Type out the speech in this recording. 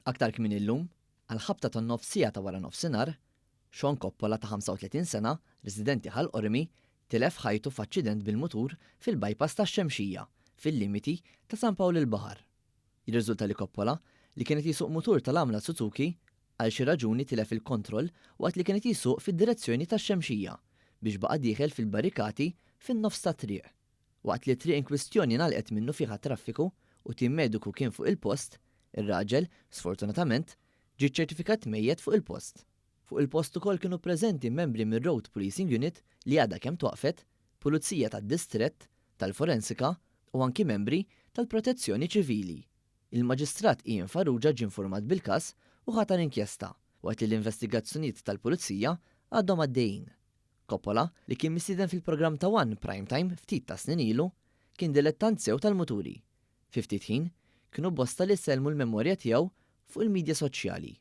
Aktar kmieni llum, għall-ħabta tan-nofs siegħa ta' waranofsinhar, Sean Coppola ta' 35 sena, residenti Ħal Qormi, tilef ħajtu f'aċċident bil-mutur fil-bypass tax-Xemxija, fil-limiti ta' San Pawl il-Baħar. Jirriżulta li Coppola, li kien qed jsuq mutur tal-għamla Suzuki, għal xi raġuni tilef il-kontroll waqt li kien qed jsuq fid-direzzjoni tax-Xemxija, biex baqa' dieħel fil-barrikati fin-nofs tat-triq. Waqt li t-triq inkwistjoni ngħalqet minnufih għat-traffiku u tim mediku kien fuq il-post, ir-raġel, sfortunatament, ġie ċċertifikat mejjet fuq il-post. Fuq il-post ukoll kienu preżenti membri mir-Road Policing Unit li għadha kemm twaqqfet, pulizija tad-distrett, tal-forensika u anki membri tal-Protezzjoni Ċivili. Il-Maġistrat Ian Farrugia ġie infurmat bil-każ u ħatar inkjesta, waqt li l-investigazzjonijiet tal-Pulizija għadhom għaddejjin. Coppola, li kien mistieden fil-programm ta' One Prime Time ftit tas-snin ilu, kien dilettant sew tal-muturi. Fi ftit ħin, kienu bosta li sellmu l-memorja tiegħu fuq il-midja soċjali.